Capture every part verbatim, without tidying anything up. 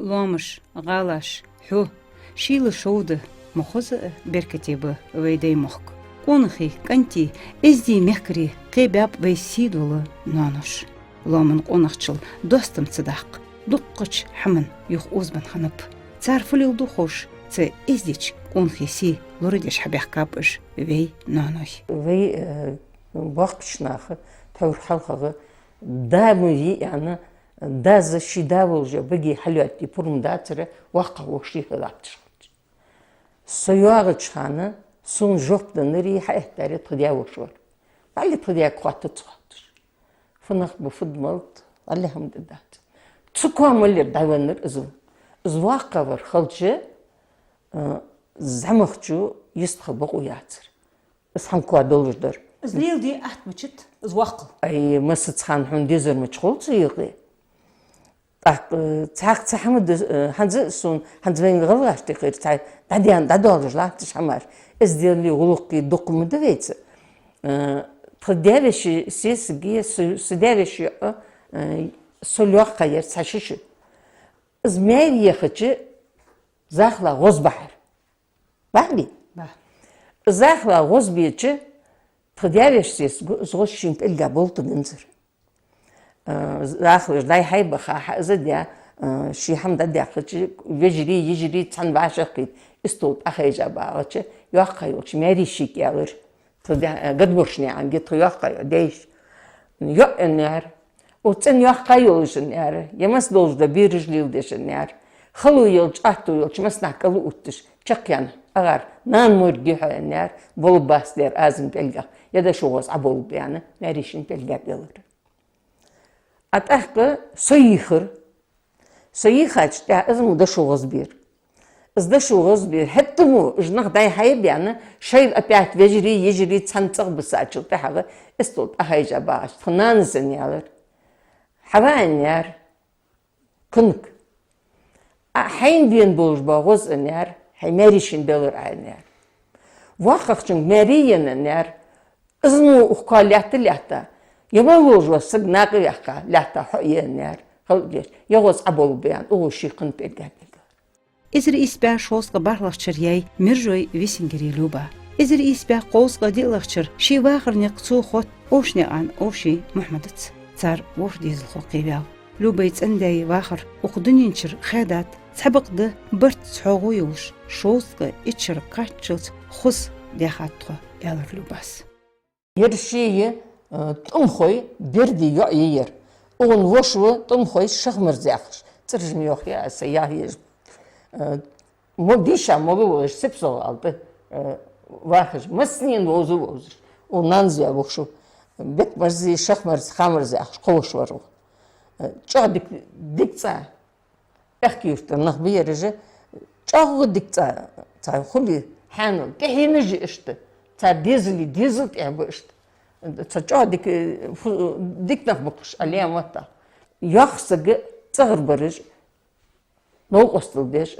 Лоамаш, гӀалаш, хьу, шийла шовда, ма хоза а беркате ба вай Даьймохк. Къонахий, кӀантий, эздий мехкарий, кхебаьб вай сий дола ноанош. Лоаман къонахчал достам ца даккха, дуккхача хӀаман юха озабенна хиннаб. Цар фу леладу ховш, цу эздийча къонахий сий лорадеш хьабаьхкаб уж вай ноаной. Вай, э, боккхийча наха тхьовра хьалхагӀа да ма вий аьнна, дас ший да волча баге хьалъоттае пурам дацар, воккхагӀа волча ший хьалатташ хилча. Со йоагӀача хана сона жоп даннари хьаэттари тха даь-воша вар. БӀаьле тха даьга хоаттац хоатташ. Фу нах ба, фу да малад, бӀаьле хӀама да дац. Цу коа мел дӀавеннар из ва. Из воккхагӀа вар хилча, а, зӀамагӀчо йистхила бокъо яцар. Из хӀама коа долаш дар. Из леладе атта мичад, из воккхал? Ай, массаза хана хьона дезар мича хул цу юкъе. ТӀаккха, э, цхьаккха цхьа хӀама да, э, хӀанз а сона, хӀанз вайна гӀалгӀашта юкъера цхьа дӀадаьнна, дӀадоалаш латташ хӀамаш. Эздели, гӀулакхи дукха ма да вайца. Э, тха даь-веший сесаги, со, са даь-веший йоӀ, э, со лоаккхаяр цхьа ши шу. Из маьре яхача, захала гӀоз бахьар. Бахьа бий? Ба. Захала гӀоз беча, тха даь-веший сесаго из гӀоз шийна пӀелга болтадензар. Э, захалаш дӀай-хьай баха, хьа из а даь, э, ший хӀама дӀадаьккхача, вежарий, йижарий цхьана вӀашагӀкхийтта, истола тӀа хайжа багӀача, йоккхагӀа йолча маьре-йишийга аьлар. Тха даь-, э, Гадборшнаькъанга тха йоккхагӀа йоӀ, даь-йиша. ЙоӀ, аьнна яр. Укх цӀен йоккхагӀа йолаш, аьнна яр, е масса долаш да бераш леладеш, аьнна яр. Хало йолча, аьттув йолча массанахьа кӀал а отташ, чакхъяьнна, агӀар, нана морг я хьо, аьнна яр, болабац дер Ӏазан пӀелгах, е дошо гӀоз Ӏоболабу, аьнна, маьре-йишийна пӀелга белар. А тӀаккха со йийхар. Со йийхача тӀехьа из мо дошо гӀоз бер. Из дошо гӀоз бер. ХӀаьта мо уж нах дӀай-хьай баьнна, шоайла опять вежарий, йижарий цхьана цӀагӀа бисачул тӀехьагӀа, истола тӀа хайжа багӀача, тха нанас, аьнна, аьлар: «Хьава, — аьнна яр, — кунг. А хьайна бена болаш бола гӀоз, — аьнна яр, — хьай маьре-йишийна белар Ӏа», — аьнна яр. «ВоккхагӀчунга маьре енна, — аьнна яр, — из мо укх коа лаьтта-лаьтта, е мел волаш вола саг накъаваьккха лаьтта хьо а е, — аьнна яр, — хала деш, е гӀоз Ӏоболабу», — аьнна, укхо ший кхаьнна пӀелга белар. Эзар ийс бӀаь шовзткъа бархӀлагӀча шера яьй Мержой Висингера Люба. Эзар ийс бӀаь кховзткъа диълагӀча шера ший вахара никъ цо хотт Овшанаькъан Овший Мухьмадаца. Цар ворхӀ дезалхо кхеваьв. Любай цӀен-даьй вахар укх дунен чура хаьдад, цхьабакъда барт цхьоагӀо йолаш, шовзткъа итт шера кхаччалца хоза даьхад тхо, аьлар Любас. Ер ший, э, тӀумхой Бердий йоӀ я ер. Укхун воша ва тӀумхой Шахмарза яхаш. ЦӀераш ма йоахий аз, са яхь еш. Э, мо дийша мала волаш, Сипсо-ГӀала тӀа, э, вахаш. Массанена вовза вовзаш. Укх нанас ваь воша ва. Бекмарзеи, Шахмарзеи, Хамарзеи яхаш кхо воша вар укхун. Э, чӀоагӀа дика, дика цӀа. Аьхки-Юртара нах ба ераш, чӀоагӀа дика цӀа, цхьа хулий хьаьнал, тӀехьенаш а иштта, цар дезали дезал тӀехьа ба иштта. Цхьа чӀоагӀа дика, фу-, дика нах ба-кх уж, Ӏалама тӀа. Йоккха саг, цӀагӀара бараш, новкъостал деш,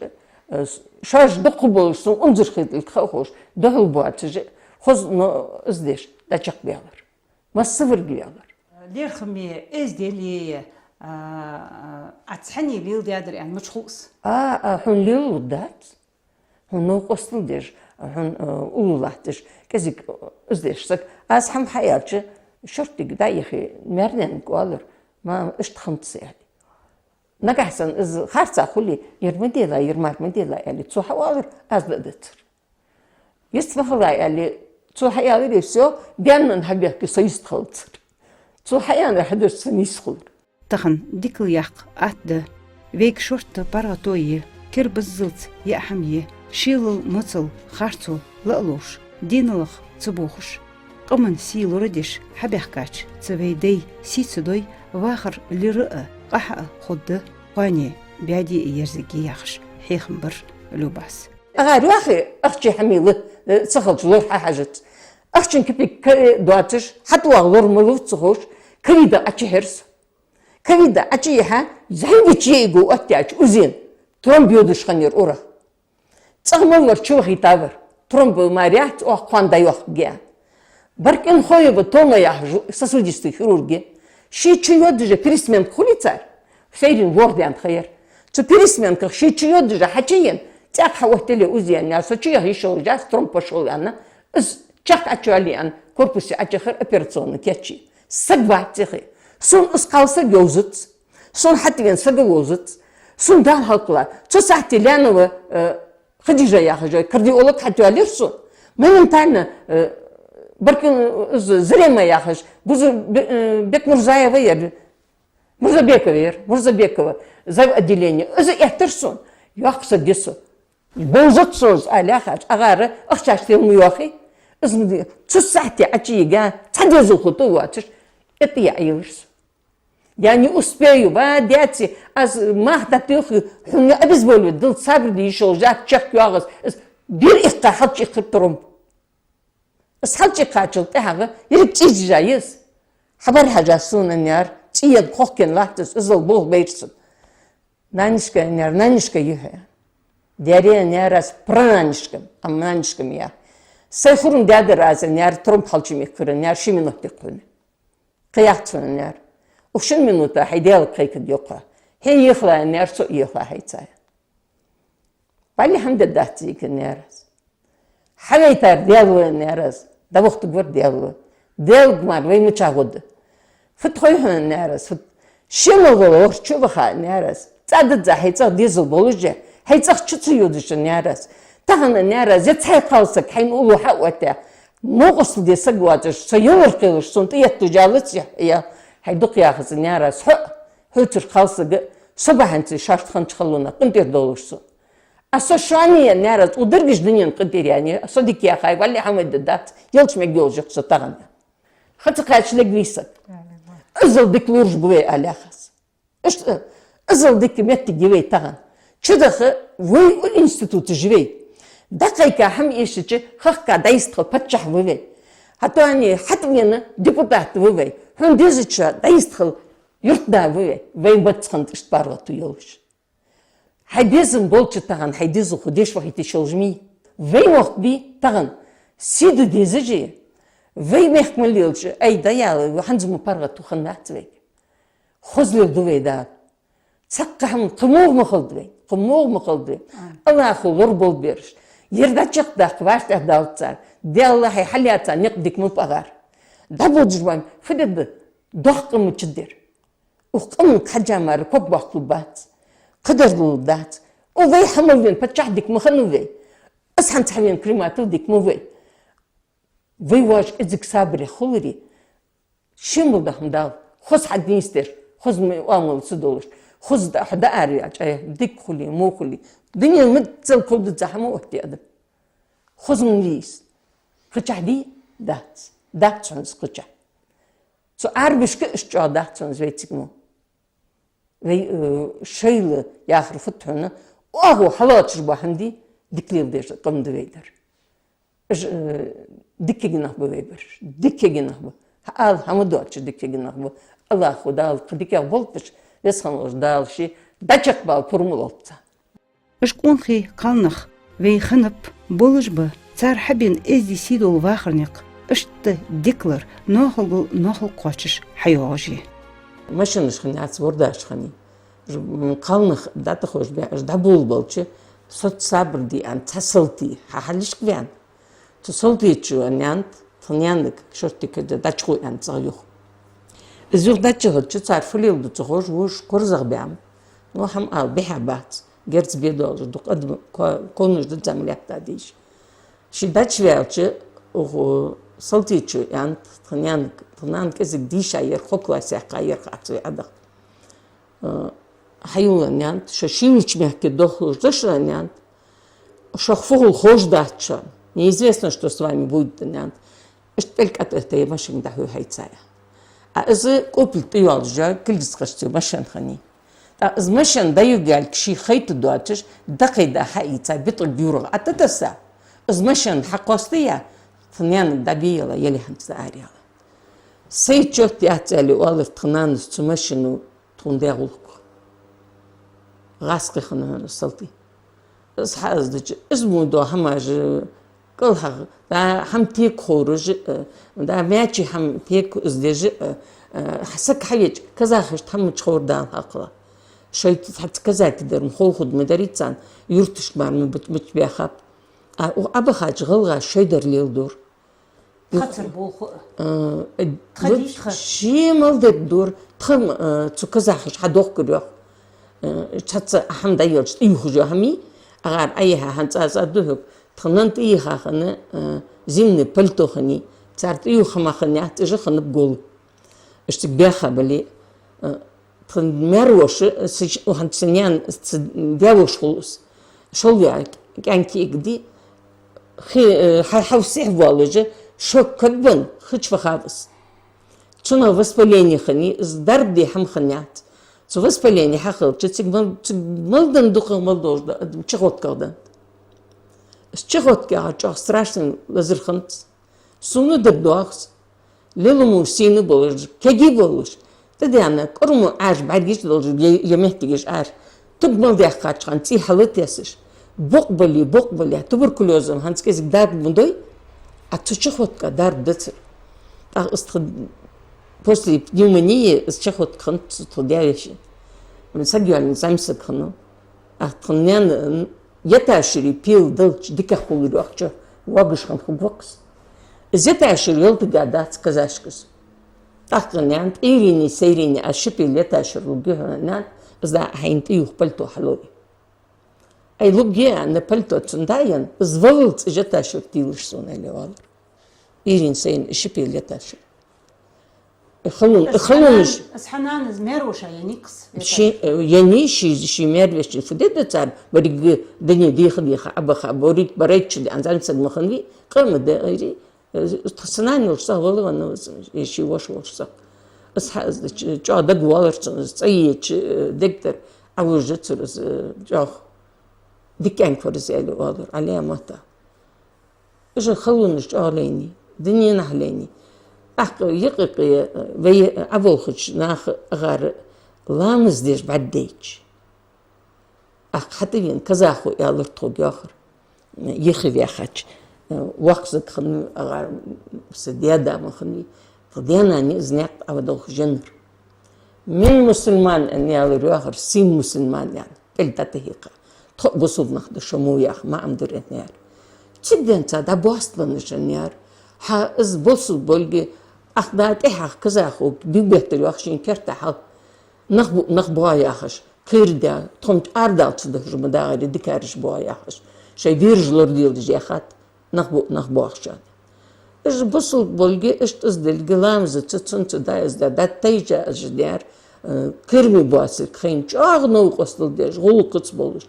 шоаш дукха болаш, сона унзара хеталга ха а ховш, духьал боацаш, хоза, но, из деш, дӀачакхбаьлар. Массаварг ваьлар. ЛерхӀаме, эздели, а, а, Ӏа цхьанне леладаьдар аьнна мича хул из? А, а, хьона лелалургдац. Хьона новкъостал деш, хьона, а, уллув латташ, кӀезига, а, из деш саг. Аз хӀама хьааьлча, шорттига дӀа а яхе, маьр-наьнага оалар: «Мама, иштта хиннад са», — аьле. Нагахьа санна из харцахьа хуле, ер ма делай, ер мара ма делай аьле, цо хьаоалар, аз дӀа а дацар. Йист ма хилай аьле, цо хьааьлар, и всё, даьна хьабехке, со йистхилацар. Цо хьааьннар хьадеш са нийсхилар. Тахан дикал яккха атта да. Вайга шортта паргӀато я, кер биззалца яа хӀама я, шелал, моцал, харцо ла а ловш, денал ца бохаш, къаман сий лорадеш хьабаьхкача цу вай даьй сий ца дой, вахар лира а, къахьа а хургда, кхоане баьде а ерзаргья яхаш хьехам бар Любас. АгӀар йоахе, ахчий хӀамий ла, э, ца хилча лора хьахьажац. Ахчан кепик ка-, э, доацаш, хьатӀавоагӀа лора ма луц ца ховш, ковида Ӏочухьар со. Ковида Ӏочуйихьа, зӀамигача йиӀига оттаяьча узен тромб йодаш хиннаяр урагӀ. ЦӀагӀа мел вар чувахийтавар. Тромб мара яц, оаха кхоана дӀайоахаргья. Баркин Хоева Тома яхаш ва, сосудистый хирург я. Ший чу йодаш пересменка хулий цар, сайран ворхӀ даьнна ха яр. Цу пересменках ший чу йодаш хьачуена, цӀаькха хьаоттаеле узена, со чу яха йиш йолаш яц, тромб пошёл аьнна, из чехка Ӏочуяьле аьнна, корпусе Ӏочуяхар, операционни кийчъяь. Саг вац цӀихи. Сона из кхалсаг йовзац. Сона хьатӀавена саг вовзац. Сона Дала хьалкхелла. Цу сахьте Лянова, э, Хадижа яхаш йола кардиолог хьатӀаваьлар сона. Моментально, э, баркин, э, из Зарема яхаш, Бузу-, Бе-, э, Бекмурзаева яр, Мурзабекова яр, Мурзабекова, зав. Отделение. Из эттар сона. Йоккха саг я со. Бовзац сона из, аьле яхача, агӀара ахчаш тел ма йоахий. Из ма ди-, цу сахьте Ӏочуйига, цхьа дезалхо тӀа воацаш, это я Ӏелар со. Я не успею, ва, даьци, аз мах дӀатоха, хьона обезболивать дала сабар де йиш йолаш яц, чехка йоагӀа из, из бер иккха хьалчуиккхар тромб. Из хьалчуиккхачул тӀехьагӀа еррига цӀий дижа я из. Хьабар хьажа сона, аьнна яр, цӀий ен хохкена латт из, иззал болх баьб сона. Нанишка, аьнна яр, нанишка я хьа. Дера, аьнна яр аз, прананишка, ам нанишка ма яхий. Сай хурма даь дар аз, аьнна яр, тромб хьалчуиккхар, аьнна яр, ши минот дика хьона. Кхы яц хьона, аьнна яр. Укх шин минута хьай Даьлага кхайкаргья-кх хьо. Хье ехалахь, аьнна яр, со а ехалахь хьайца. Валлахӏи, хӀама де дац из, аьнна яр аз. Хьавайтар Даьла ва, аьнна яр аз. ДӀавахийтаргвар Даьла ва. Даьлага мара вай мича гӀо да? Фуд хой хьона, аьнна яр аз, фуд? Шийна гӀолла вар чу ваха, аьнна яр аз. ЦӀа дизза хьай цӀагӀа дезал болаш а, хьай цӀагӀа чу ца йодаш, аьнна яр аз. Тахан, аьнна яр аз, е цхьа кхалсаг хьайна уллув хьаоттаяь, новкъостал де саг воацаш, со йовар кхелаш, сона тӀаетташ ялац я, я, хьай дукха яхац, аьнна яр аз, хьо а, хьоцара кхалсага а, со бахьанца шоашта хиннача халонах къинтӀера довлаш сона. А со шоана, аьнна яр аз, укх дерригача дунен къинтӀера яьннай, а со дика яхай, валлахӏи, хӀама де дац, ялча мегаргйолаш я-кх со тахан. Ха ца кхаьча лергвий саг? Иззал дика лораш ба вай, аьле яхац. Иштта, иззал дика моттиг я вай тахан. Чудаха вай у институташ я вай. ДӀакхайка хӀама эшача, хахка дӀайистхила паччахь ва вай. ХӀаьта а хьатӀавена депутат ва вай. Хьона дезачоа дӀайистхила юртда ва вай. Вай бац хиннад иштта паргӀато йолаш. Хьай безам болча тахан хьай дезалхо деш вахийта йиш йолаш ма йий. Вай мохк бий тахан. Сий де дезаш я. Вай мехка мел лелача, ай, дӀаяла, хӀанз мо паргӀато хиннавац вайга. Хоза леладу вай Дала. Цхьаккха хӀама, кхы мугӀ ма хилда вай, кхы мугӀ ма хилда вай. Аллахӏо лораболба бераш. Ер дӀачакхдаккха вӀаштӀехьадалац цар. Даьла хьай хьалъяьца никъ дика ма багӀар. ДӀабодаш ба, фу де да, доккха къам чудер. Укх къаман хьажа мара ког баккхалургбац, кхыдар лургдац. Укх вай хьа мел вена паччахь дика ма хиннав вай. Из хӀанз хьавена Крематов дика ма вий. Вай воаш кӀезига сабарех хуларе, шийна мел дола хӀама Дала, хоза хьадийцар, хоза ма оамал ца долаш, хоза да-, хьо дӀаара ваьлча, дика хуле, во хуле. Дунен мел цал кулдаза хӀама оттае адам. Хоза ма лийс. Кхычахьа дий? Дац. Дац хьона из кхычахьа. Цу Ӏарбашка иштта чӀоагӀа дац хьона из вайцига мо. Вай, э, шоайла яхар фуд хьона, оагӀув хьалоацаш ба хӀама дий, дика леладеш къам да вай дар. Уж, э, дика кагий нах ба вай бараш, дика кагий нах ба. Хьаала хӀама доацаш дика кагий нах ба. Аллахӏо Дала кхы дикагӀа болба уж, Веза хинна волча Дала ше дӀачакхбала пурам лолба царна. Уж къонахий, кхалнах вай хиннаб, болаш ба, цар хьабена эздий сий дола вахара никъ, иштта дикалар, ноахалгал ноахалга кхоачаш хьайоагӀаш я. Машинаш хиннаяц, вордаш хиннай. Уж, м, кхалнах дӀатӀаховш баьхьаш дӀаболабалча, соцабар де аьнна цхьа салтий хьа хьалхашка ваьннад. Цу салтечо аьннад, тха наьнага шортта кхы дӀачухой аьнна цӀагӀа юха. Из юха дӀачухаьлча, цар фу леладу ца ховш, вож корзагӀбаьннаб. Ну, хӀама ала бихьа бац, герз бе долаш, дукха адам ко-, конаш да зама лаьтта дийша. Ше дӀачуваьлча, укх салтечо аьннад, тха наьнага, тха нана кӀезига дийша яр, кхо класс яьккха яр хац вай Ӏадах. Э, хьайола, аьннад, шо шийлача мехка дохлуш да шо, аьннад. Шох фу хул ховш дац шоана. Неизвестно, что с вами будет, аьннад. Иштта пӀелг кӀатӀатайе машинага дӀахьу хьайца. А из кӀопал тӀайоалаш йола килгисхашца машен хиннай. ТӀаккха из машен дӀаюгъаялга ше хайта доацаш, дӀакхайда хьаийца, битӀарг юргӀа ӀотӀатесса, из машен хьакхоастаяь, тха наьнага дӀабе яьлла, яле хӀанз дӀаараяьлла. Сай чот яц, аьле оалар тха нанас цу машино тхона даь гӀулакх. ГӀазкхий хиннав хьона из салтий. Из хьааздича, из мо дола хӀамаш кӀалхагӀа, да, хӀама текаховра, э, да, маьчий хӀама теках из деш, э, э, саг хьавеча, казахашта хӀама мичахьа ховра Дала хьалкхелла. Шоай цхьацца казакий дар ма хов хургда ма дарий царна, юрташка мара ма бац-, баьхаб. А, у, Ӏабахача гӀалгӀаша шоай дар леладора. Хацар болх. А, э, тха дий тха? Ший мел дергдора. Тха, э, цу казахаша хьадохкар йоах. Э, цхьацца хӀама дӀаелча, тӀаювхаш йола хӀама, агӀар Ӏайихьа хӀанз аз аргда хьога. Тха нанна тӀайийха хинна, э, зимни пальто хиннай. Цар тӀаювха хӀама хиннаяц, уж хиннаб гол. Уж цига баьха бале, э, тха маьр-вош, э, са ч-, у хӀанз са наьна, са даь-воша хул из. Шолваь кӀаьнк кӀаьнк ди, хи-, э, хьа-, хьалсехьа воаллаш, шо кагбенна, хи чу вахав из. Цунах воспаление хиннай, из дарба де хӀама хиннаяц. Цу воспаление хьахилча, цига мел-, цига мел денна дукхагӀа мел долаш да, чахоткагӀа денна. Из чахоткагӀа чӀоагӀа страшни лазар хиннад. Сона дагадоагӀа из. Леламо сийна болаш, кегий болаш. ТӀадена кӀурма Ӏаьржа бӀаргаш долаш, е, е моттигаш Ӏаьржа. Туг мел даьккхача хана цӀий хьалатессаш. Бокъо бале, бокъо бале, туберкулёзом хӀанз кӀезига дарба ма дой, а цу чахотка дарба дацар. ТӀаккха из тха после пневмонии из чахотка хиннад цу тха даь-вешийна. Саг йоаллаш зӀамсаг хиннав. ТӀаккха тха наьна, м, яташаре пела далча дикагӀа хулар йоах цо, воагаш хинна хургва-кх из. Из яташар йолтига дац казашкас. ТӀаккха наьна, пӀийрийна, сайрийна, аз ши пел яташар лургья хьона, наьна, из дӀа хьайна тӀаювха пальто хьалой. Ай, лургья аьнна, пальто цунна дӀаенна, из валлалца из яташар тийлаш сона, аьле, воаллар. ПӀийрийна, сайрийна, ши пел яташар. Халун, халунаш. Из хьанан, из хьанан из маьр-воша енай-кх из? Ши, э, енай, ши, ший маьр-вешийна фу де деза цар, берригаш дӀа-дӀа, дийха-дийха Ӏабаха, берригаш барайтта ди, анзан саг ма хиннавий, къамаьл де, айри, э, тха са нана йолча сага вала венна из, э, ший воша волча сага. Из хьа-, из ч-, чӀоагӀа дагавоалар цунна, из цӀа еча, э, дег тӀара Ӏовужа цур из, э, чӀоагӀа дика кӀаьнк вар из, аьле, воаллар, Ӏалимата. Уж халунаш чӀоагӀа лайнай, дуненахьа лайнай. ТӀаккха юкъе-юкъе вай Ӏаболхача наха агӀара ламаз деш бӀаргадайча. ТӀаккха хьатӀавена казахо аьлар тхога, йоахар. Йихе ваьхача, воккха саг хиннав, агӀар са даь-да ма хиннавий. Тха даь-нана из наькъа Ӏовдолхаш еннар. Мин мусульман, аьнна, аьлар йоахар, сийна мусульман, аьнна, кӀал дӀатӀахьийкха. Тхо а бусалба нах да, шо мо яха маӀан дар, аьнна, аьлар. Цига денз цар дӀабоастабеннаб, аьнна, аьлар. Хьа, из бусалба болга, ах да тӀехьагӀа казахо бигбеттар йоах шийна керта хьал. Нах бу-, нах боагӀа яхаш, кхера даь, тхона арадала ца дохаш ма дагӀаре, дикараш боагӀа яхаш. Шоай бераш лораделаш яхад. Нах бу-, нах боагӀачарна. Уж бусалба болга, иштта из долга, ламазаца цунца дӀа из да, дӀатайжа уж даьр, э, кхераме боацилга хайна, чӀоагӀа новкъостал деш, гӀулакхаца болаш.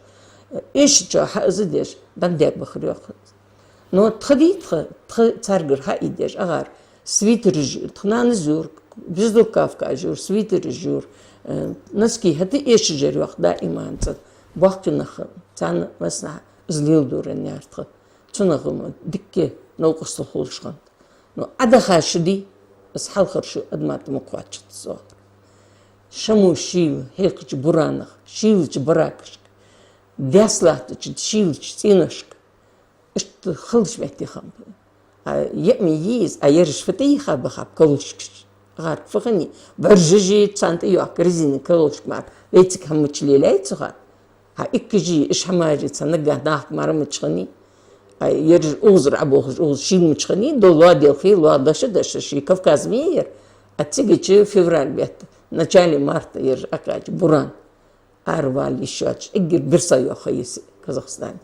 Э, эшачоа хьа из деш, дӀадербахар йоах. Но тха дий тха, тха царгара хьаийдеш, агӀар свитераш, тха нанас йора, безрукавкаш йора, свитераш йора, э, носки, хӀаьта эшаш яр йоах даиман цӀа. Боккхий нах, царна массанахьа из леладора, аьнна, аьлар тха. Цунах ма дикка новкъостал хулаш хиннад. Но Ӏадаха шу дий, из хьалхара шу адамашта ма кхоачац, йоах. Шоай мо шийла хьекхача буранах, шийлача баракашка, даьсса латтача шийлача цӀеношка. Иштта халача метте хиннаб. А, яа ма йий из, а ераш фу тӀайийха бахаб колошкаш. ГӀарг фу хиннай, бӀаржаши царна тӀайоахка резина колошка мара, вайцига хӀама мича лелаяьй цу хана. Хьа иккажи, иш хӀамаши цхьа наггахьа нахага мара мича хиннай. А ераш укхазара Ӏоболхаш, укхаза шийла мича хиннай, дола лоа делхий, лоа доша-доша, ший Кавказ ма йий ер. А цигача февраль бетта, начале марта ераш Ӏокхаьча буран. Ара вала йиш йоацаш, эггара бирса йола ха я из Казахстане.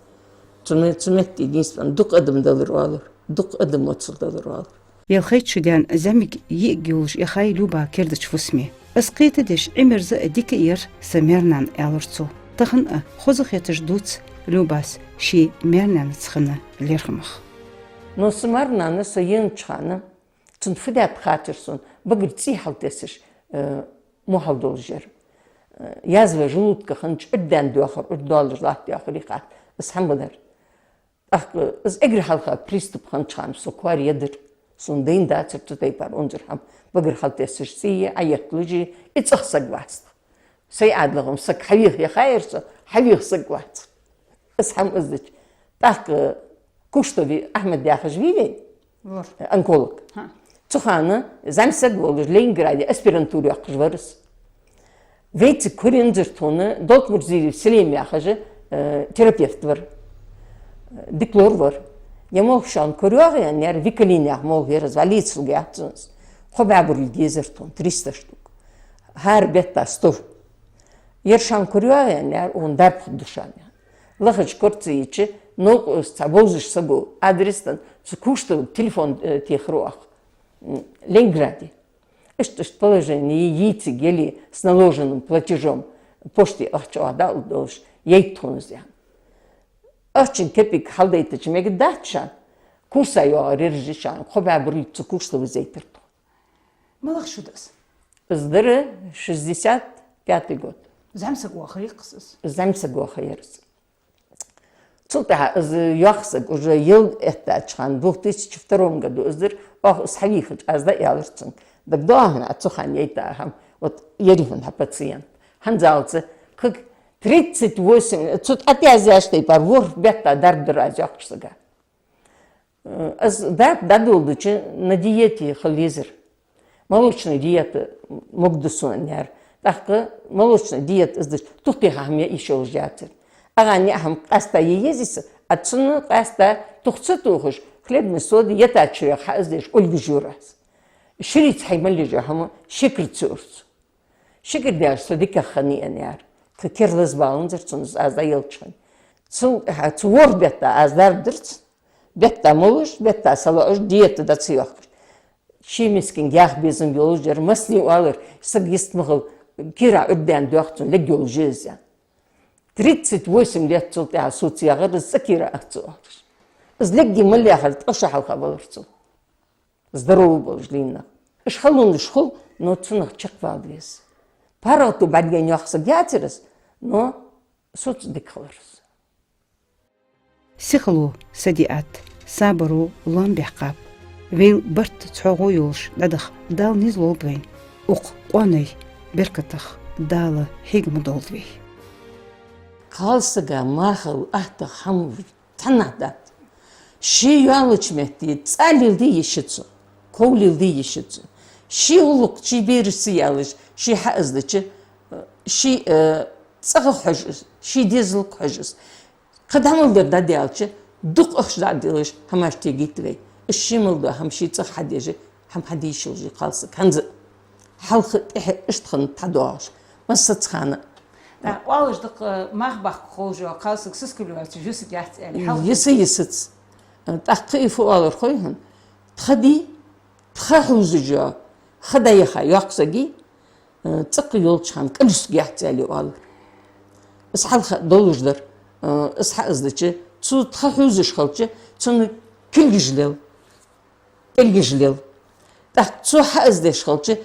Цу ме-, цу метте нийсвенна дукха адам далар, оалар, дукха адам моцал далар, оалар. Ялхайтта шу даьнна зӀамига йиӀиг йолаш яхай Любас кердача фусаме. Из кхетадеш, Ӏимерза а дика яр са маьр-нана, аьлар цо. Тахан а хоза хеташ дувц Любас ший маьр-наьнаца хинна лерхӀамах. Но са маьр-нана со енача хана, цунна фу даьд хацар сона, багара цӀий хьалтессаш, э, мо хьал долаш яр. Э, язва желудка хиннача, Ӏуйрдаьнна доахар, Ӏуйрда доаллаш латт доахар, йоах, из хӀама дар. ТӀаккха из эггара хьалха приступ хиннача хана со коара едар. Сона дайна дацар цу тайпара унзара хӀама, багара хьалтессаш цӀий Ӏоетталуш, и цӀагӀа саг вац тха. Сай Ӏаьдала-м саг хьавеха яхар со, хьавеха саг вац. Из хӀама из дича. ТӀаккха Куштови Ахьмад яхаш вий вай? Вар. Онколог. Хьа. Цу хана зӀамсаг волаш Ленинграде аспирантура йоаккхаш вар из. Вайцига кура ензар тхона Долтмурзиев Селим яхаш, э, терапевт вар. Дика лор вар. Е молха шоана кура йоагӀа аьнна яр, Викалин яха молха яр из, валицалга яц цунна. Кхо бӀаь бурал дезар тхона, триста штук. ХӀара бетта сто. Ер шоана кура йоагӀа аьнна яр, укхун дарба хургда шоана. Лахача кура ца йича, новкъа из цхьа бовзаш саг ва, адрес да, цу Кушталга телефон, э, техар оаха. М, Ленинграде. Иштта, иштта положени йийцига, еле с наложенным платежом, почте ахча оаха дӀаала долаш, яйта тхона из, яхаш. Ахчан кепиг хьалдайтача мегаргдац шоана, курса йоагӀар ераш я шоана, кхо бӀаь бурал цу Кушталга везийтар тхо. МалагӀа шу да из? Из дар шестьдесят пятый год. ЗӀамсаг ваха яр-кх из? ЗӀамсаг ваха яр из. Цул тӀехьагӀа из йоах сага, уже ел эттача хана, двух тысячи втором году из дар, оаха из хьавийхача, аз дӀааьлар цунга. ДагадоагӀий хьона, цу хана яйта хӀама, вот ер я хьона хьа пациент. ХӀанзалца, кхы тридцать восемь, цу тӀа яздаьча тайпара ворхӀ бетта дарба дир аз йоахача сага. Э, аз дарба дӀадоладича на диете хила езар. Молочная диета могаш да сона, аьнна яр. ТӀаккха молочная диета из дича, тух-теха хӀама е йиш йолаш яцар. Ага, не хӀама къаьста е езий са, а цунна къаьста тух ца тохаш, хлебный сода, етача шурех хьа из деш, ольга жур аз. Ширица хьай мел лежа хӀама шикарца урц. Шикар деш со дикагӀа хиннай, аьнна яр. Кхы керлас баланзар цунна из аз дӀаелча хана. Цул, хьа, цу ворхӀ бетта аз дарба дир цунна. Бетта молаш, бетта салоӀаш, диета да ца йоахкаш. Ший мискинга яха безам йолаш яр, массане оалар, саг йист ма хила, кира Ӏурдаьнна доах цунна, лег йолаш я из, аьнна. Тридцать восемь лет цул тӀехьагӀа соца ягӀар из, цӀа кира ах ца оалаш. Из легги мел яхар ткъо шу хьалха балар цул. Здоровый болаш лийннав. Иштта халонаш хул, но цунах чакхвала веза. ПаргӀато бӀаргаяйна йоах саг яцар из, но соца дика хилар из. Сихало, садиӀат, сабаро лоам баьккхаб. Вайл барт цхьоагӀо йолаш дӀадаха Дала низ лолда вайна. Укх къоанай беркатах Дала хьега ма долда вай. Кхалсага махал, аттагӀа хӀама цхьаннахьа дац. Ше йоаллача метте цӀа леладе йиш я цун, ков леладе йиш я цун. Ший гӀулакх, ший бераш ца ялаш, ше хьа из дича, ший, э, цӀагӀа хьож из, ший дезалга хьож из. Кхы дӀа мел дар дӀадаьлча, дукха ахча дӀа а дилаш, хӀамаш тегийт вай. Из ше мел дола хӀама ший цӀагӀа хьадеш, хӀама хьаде йиш йолаш я кхалсаг. ХӀанз а, хьалха, тӀехьа иштта хиннад хьадоагӀаш. Массаза хана. ТӀаккха оалаш да-кх, мах баккха ховш йола кхалсаг сискал йоацаш йисаргьяц аьнна. Хьалха йиса йисац. ТӀаккха кхы фу оалар хой хьона? Тха ди, тха хьувзаш йола ха дӀаяха йоаккх сага, э, цӀаккха йолча хана кӀалйисаргьяц аьле оалар. Из хьалха долаш дар, э, из хьа из дича, цо тха хьувзаш хилча, цунна кулгаш лел, кӀалгаш лел. ТӀаккха цо хьа из деш хилча,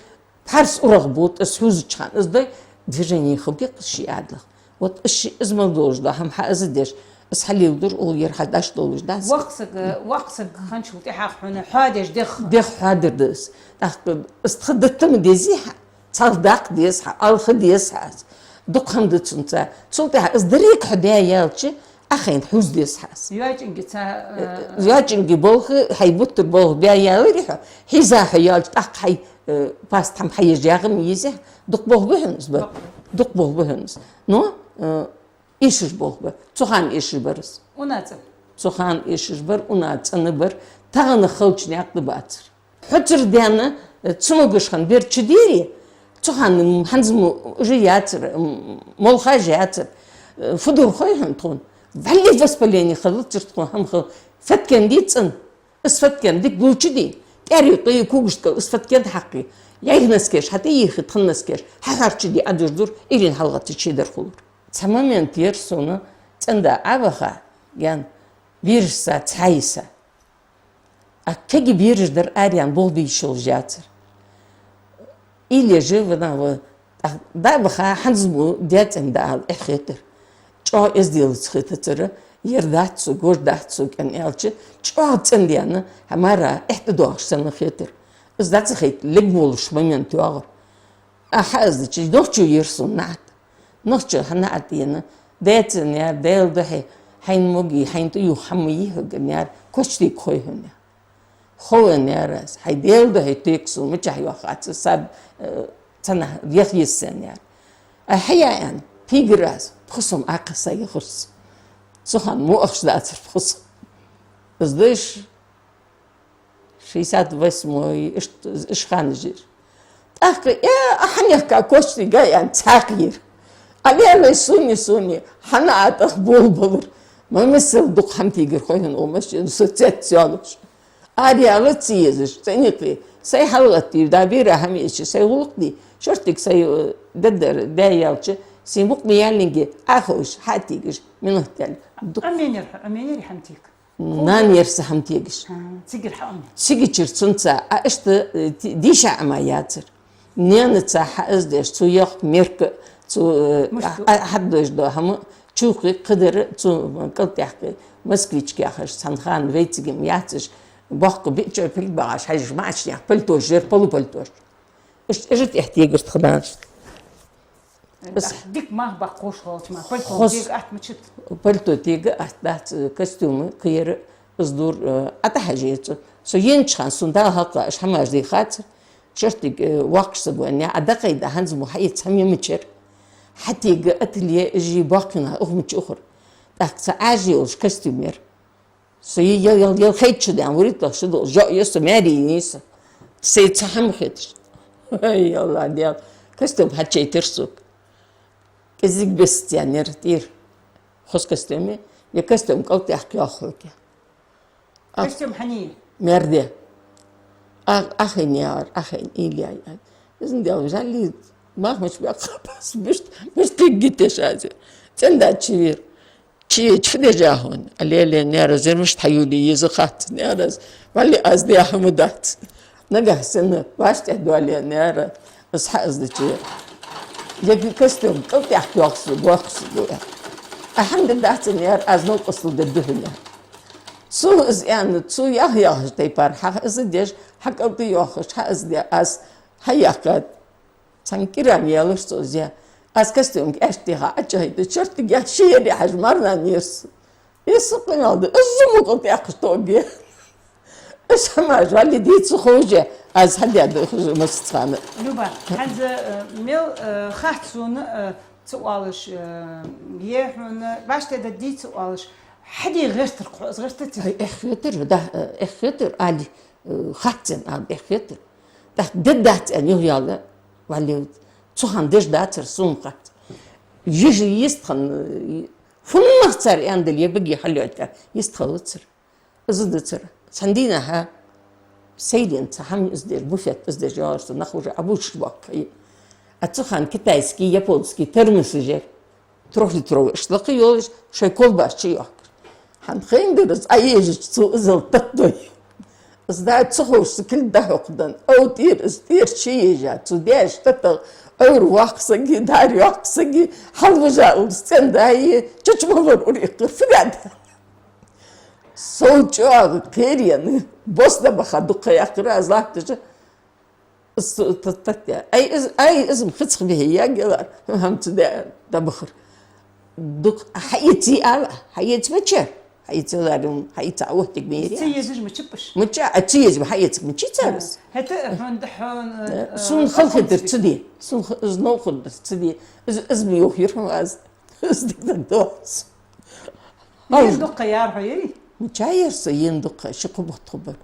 пхьарс урагӀа бут, из хьувзача хана из дой, движени хургья-кх из ший Ӏаьдалах. Вот из ший из мел долаш дола хӀама хьа из деш, из хьалеладар, укхо ер хьадеш долаш дац. Воккха саг, воккха саг хинначул тӀехьагӀа хьона хьоадеш дегӀ. ДегӀ хьоадар да из. ТӀаккха из тха дита ма дезий хьа, цхьалха даккха деза хьа, алха деза хьа из. Дукха хӀама да цунца. Цул тӀехьагӀа из деррига хьо даь яьлча, Ӏохайна хьувза деза хьа из. ЙоӀчунга ца, э, э, йоӀчунга болх, хьай буттар болх баь яларе хьо, хьийза хьо ялча, тӀаккха хьай, э, паста хӀама хьаеш ягӀа ма езий хьа. Дукха болх ба хьона из, ба? Дукха. Дукха болх ба хьона из. Но, э, эшаш болх ба. Цу хана эшаш бар из. Уна цӀена. Цу хана эшаш бар, уна цӀена бар. Тахан халча никъ да бацар. Хьоцар даьнна, э, цамогаш хинна бер чудийрий, цу хана, м, хӀанз мо уже яцар, м, молхаш яцар, э, фу дора хой хьона тхона? Валлахӏи, воспаление хилацар тхона, хӀама хила, фаткен дий цӀена. Из фаткен дика гулчудий, тӀаьре кхы когаш тӀа из фаткен хьакхе, яйх носкеш хьатӀаийха, тха носкеш хьахьарчудий, Ӏадуш дур, ирина хьалгӀатта шедар хулар. Цхьа момент яр сона, цӀенда Ӏоваха, гаьна, берашца цхьайса. А кегий бераш дар араяьнна болх бе йиш йолаш яцар. Или же вана ва, а, дӀаваха, хӀанз мо даь цӀенда ала эхь хетар. ЧӀоагӀа эзделаца хетацар, ер дац сога, вож дац сога аьнна аьлча, чӀоагӀа цӀендаьнна, хӀамара эхь тӀадоагӀаш санна хетар. Из дӀа ца хайта, лег волаш момент йоагӀар. А хьа из дича, нохчо яр сона наӀарга. Нохчо хьа наӀарга яьнна, даь цӀенъяр, Даьла духьа, хьайна могий, хьайна тӀаювха хӀама йий хьога, аьнна яр, коча тӀа хой хьона. Хов, аьнна яр аз, хьай Даьла духьа тӀа сона, мичахьа йоах аца, саб, э, цӀенъяр, яха йиса, аьнна яр. Ай, хьаяь аьнна, тигр аз, пхи сом Ӏокхайса яхар цо. Цу хана муахаш дацар пхи сом. Из деш, шестьдесят восьмой, ишт-, ишта ханаш яр. ТӀаккха, э, а хьанехка кочтига аьнна, цхьаькха яр. Ӏа лелай суни, суни, хьана а тӀах болабалар. Ма мисал дукха хӀама тигар хой хьона, о машин, со цец йолаш. Араяла ца езаш, цӀеникъи, сай хьалгӀатти, да бера хӀама еча, сай гӀулакх ди, шортига сай, э, даддар, даь яьлча, сай мукъ ма яьллинге, Ӏоховш, хьатигаш, минут тӀалг. Дукха. Ӏа менер, Ӏа менер хӀама тига? Нана яр са хӀама тегаш. Ха, цигара хьа Ӏомер. Цигачара цунца, а, иштта, э, ти-, дийша Ӏама яцар. Наьнаца хьа из деш, цу йоккха мерка, цу, э, мушту, а, а, хьаддош до хӀама, чукхи кхыдар, цу кӀалтӀехкхи, москвичка яхаш, цхьан хана вайцига-м яцаш, боккха биъ чӀой пилг багӀаш, хьажаш маӀача наьха пальтош яр, полупальтош. Ишт-, ишта тӀехьа тегар тха нанас. Ас дика мах баккхуш хилча ма, пальто хос-, тега атта мачат. Пальто тега атта дац, э, костюм кхыяр из дур, э, ӀотӀахьажа яц. Со еннача хана сона Дала хьалха аш хӀамаш дийхацар. Шортига, э, воккхача саго аьнна, Ӏа дӀакхайда, хӀанз мо хьаэца хӀама я мичара. Хьатега ателье, жи боккхийна ухмача ухар. ТӀаккха цхьа Ӏаьржа йолаш костюм яр. Со е-, е-, е-, е-, хетача ден вурит вахша дол, жо е со, маьре е со. Сай цхьа хӀама хеташ. Ай, Аллах, Даьла. Костюм хьачайтир сога. КӀезига бесценер тӀера. Хоза костюме, е костюм кӀалтӀехкха йоахалга. А, костюм хьани? Маьре де. А, ахин яр, ахин или яй. Изан дел жали, махмач бяхапас, бишт, бишт киггитеш азе. ЦӀенда чивир. Чи, чу дежа хьона. А леле, наьра, зермаш тхьаюли еза хац, наьра. Валли аз де хӀама дац. Нагахь санна, ваш тӀе доале, наьра. Аз хьа аз дачи. Яги костюм, кӀалтӀехкха йоахсу, йоахсу, йоахсу. А хӀама дац, наьра, аз новкъостал де духьа, наьра. Цу из аьнна, цу ях-яхаш тайпара, хьа из деш, хьа кӀалтӀе йоахаш, хьа из де, аз хьаяьккхад. Цхьан кӀирам ялар цо зе. Аз костюмга аьшка тӀехьа Ӏочухьийта, чертига ши яр яхьаш марнан ерс. Из сукъа мел да, из зумукъа тӀехьаш тоге. Из хӀама жали дийца хуже, аз хьадеда хуже масцхана. Люба, хӀанз, э, мел, э, хац сона, э, ца оалаш, э, е хьона, башта да дийца оалаш, хьаде гӀертар кхо, аз гӀертати? Ай, эхь хетар, да, э, эхь хетар, али, э, хаццен, али, эхь хетар. ТӀаккха дед дац аьнна юхъяла, валли, цу хана деш дацар, сона хац. Йижи йистхан, э, фуннах цар аьнна дала, е баге хьалйойтар, йистхалацар. Из дацар. Цхьан дийнахьа сайрен цхьа хӀама из деш, буфет из деш, яхаш, нах уже Ӏобувцаш боккха. А цу хана китайский, японский термосаш яр. Трёхлитровый иштта лакхе йолаш, шоай колбас чу йохкаш. ХӀанз хайнадар из Ӏоежача цо изал таттадой. Из да ца ховш, са кулг дӀахьокхадаь. Ӏов тӀера, из тӀера чуежа, цу даьша таттагӀа, Ӏовра воккха саг, дӀара йоккха саг, хьалвижа уллаш цӀенда, чучмалар ура иккхар, фу даьд. Сов чӀоагӀа кхерена, бос дӀабаха дукха яьккхар аз латтача. С-, т-, т-, т-, ай, из, ай, из-м хицх бихье ягелар, хӀама ца де дӀабахар. Дукха хьаэций ала, хьаэца мача, хьаэца ларум, хьаэца а оттиг мери. Ца езаш мачапаш? Мача, а ца еза хьаэца мачи царас. ХӀета хьон да хьон, э, сун э, халхи дар ца де, сун х-, из новкъа дар ца де, из, из ми юхир хьон аз. Из дика доц. Ен дукха яр хьо, ей? Мича яр со ен дукха, ши-кхо бутт хургба.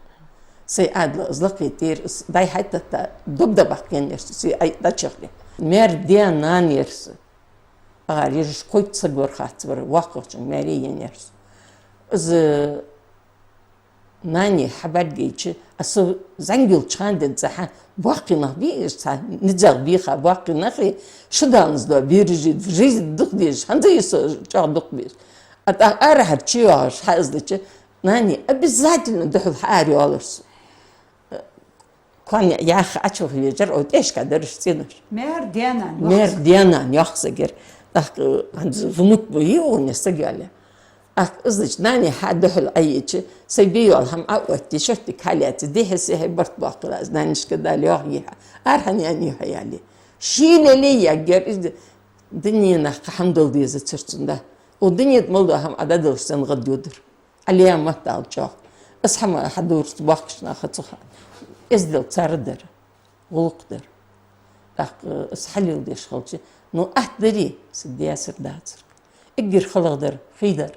Сай Ӏадала из лакхе тӀера, из дӀай-хьай татта, дуб да баккхен яр со, сай Ӏай дӀачахье. Маьр де нана яр со. Агар ежаш кхойтта саг вар хац вар, воккхагӀчун маьре ен яр со. Из Нани хьабаргийча, а со зӀамига йолча хана денз цхьа боккхий нах бий, цхьа низагӀа бийха боккхий нахи, шу даланза дола бераш, жизнь дукха дезаш, хӀанз а я со чӀоагӀа дукха безаш. А тӀаккха арахьара чу йоагӀаш хьа из дича, Нани обязательно духьал хьаарайоалар со. Кхоана яха Ӏочувахавечар, о, тӀешка дараш цӀенош. Маьр де нана, маьр де нана йоах сагир. ТӀаккха, э, хӀанз внук бу, йиъуне саг яле. ТӀаккха из дича, Нани хьа духьал Ӏайича, сай бе йола хӀама Ӏа отти, шортига хьалаьца, дехьа-сехьа барт баккхар аз, нанишка дала йоах йихьа. Архьа нани хьа яли. Ший леле яггар, из д-, дунен нах кхы хӀама дала дезацар цунда. О, дунен тӀа мел дола хӀама Ӏа дӀадалаш санна гӀад йодар. Ӏалия маттал чӀоагӀа. Аз хӀама хьадувцарца боккхача наха цу хана. Эздел цар дар, гӀулакх дар. ТӀаккха аз хьалеладеш хилча, Ну, атта дарий, са десар дацар. Эггара халагӀдар хий дар,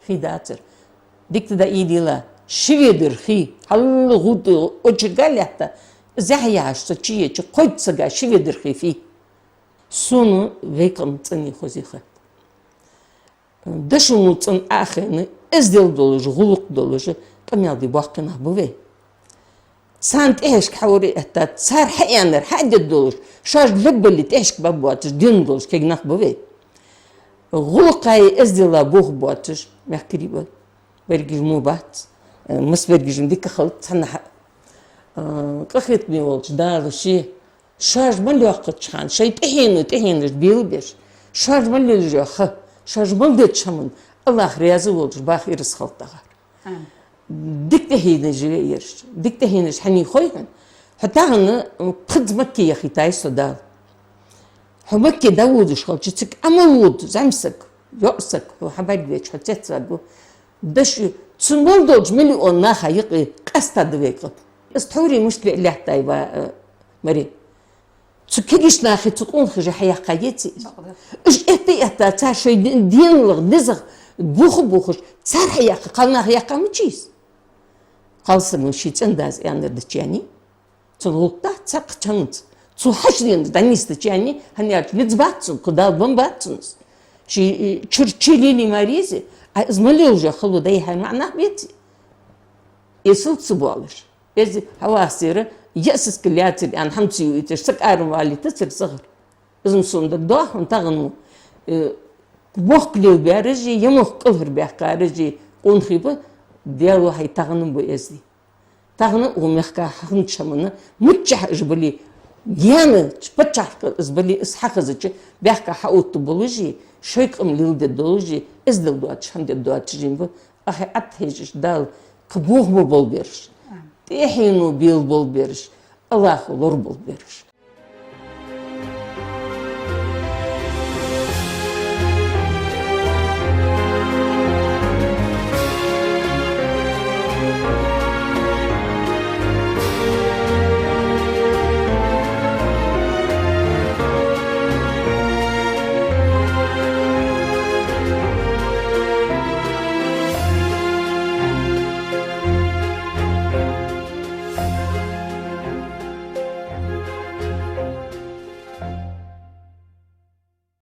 хий дацар. Дика да ийдийла, ши ведар хий, хьалгӀутта очерга лаьтта, зехьа яхьаш со чу еча, кхойтта сага ши ведар хий фий. Сона вай къам цӀенъе хоза хет. Дошув цӀена Ӏохайна, эздел долаш, гӀулакх долаш, къамаьл де боккхий нах ба вай. Царна тӀехьашка хьавар этта, цар хьааьннар хьадергдолаш, шоаш леббале тӀехьашка баббоацаш, денна долаш кегий нах ба вай. ГӀулакха, эздела бохабоацаш мехкарий ба. Берригаш мо бац, э, массаберригаш дика хилац цхьаннахьа. Э, къахетаме волча Дала ше, шоаш мел йоаккхача хана, шоай тӀехьено, тӀехьенаш белабеш, шоаш мел лелаш йола ха, шоаш мел деча хӀаман АллахӀ раьза волаш баха ираз хилда тӀагӀар. Амин. Дика тӀехьенаш я ераш, дика тӀехьенаш хьанна хой хьона. Хьо тахан, м, кхыдз Макка яхийтай со Дала. Хьо Макка дӀаводаш хилча, цига Ӏамал вода зӀамсаг, йоӀсаг, хьо хьабаргвеча, хьо цецваргва. Даш, цу мел долча миллион наха юкъе къаьста да вай къам. Из тхьовра мишта ве лаьттай ва, э, Мари. Цу кегийча наха, цу къонахаша хьаяьккхай еций из? Бакъда. Уж этта-этта, цар шоай ди-, денал, низагӀа бохабохаш, цар хьаяьккха, кхалнаха яьккха мичай из? Кхалсаго ший цӀен-дас аьннар дича яьннай, цун гӀулакх дац цхьаккха хӀаманца. Цо хьачуденар дӀанийсдича яьннай, хӀана аьлча низ бац цун, кхы Дала беннабац цунна из. Ший, э, чура чу лелае ма езий, а из мел лелаш йола хало дӀаяхьа маӀа нах беций? Эсала ца боалаш. Эздий, хьавастера, ясиска лаьцар аьнна хӀама ца юйташ, саг ара ма валийтацар сагӀар. Из-м сона дагадоагӀа хьона тахан, э, мохк лелабаьраши, е мохк кӀалхарбаьккхараши къонахий ба, Даьла вахьи тахан-м ба, эздий. Тахан укх мехка хьахиннача хӀаман, миччахьа уж бале, гаьна, паччахьалкхе из бале, из хьахезача, баьхка хьаотта болаши, шоай къам леладе долаши, эздел доацаш хӀама де доацаши-м ба, Ахи, Ӏад хьежаш Дала кхы бохам болабераш, тӀехьено бел болабераш, АллахӀо лораболабераш.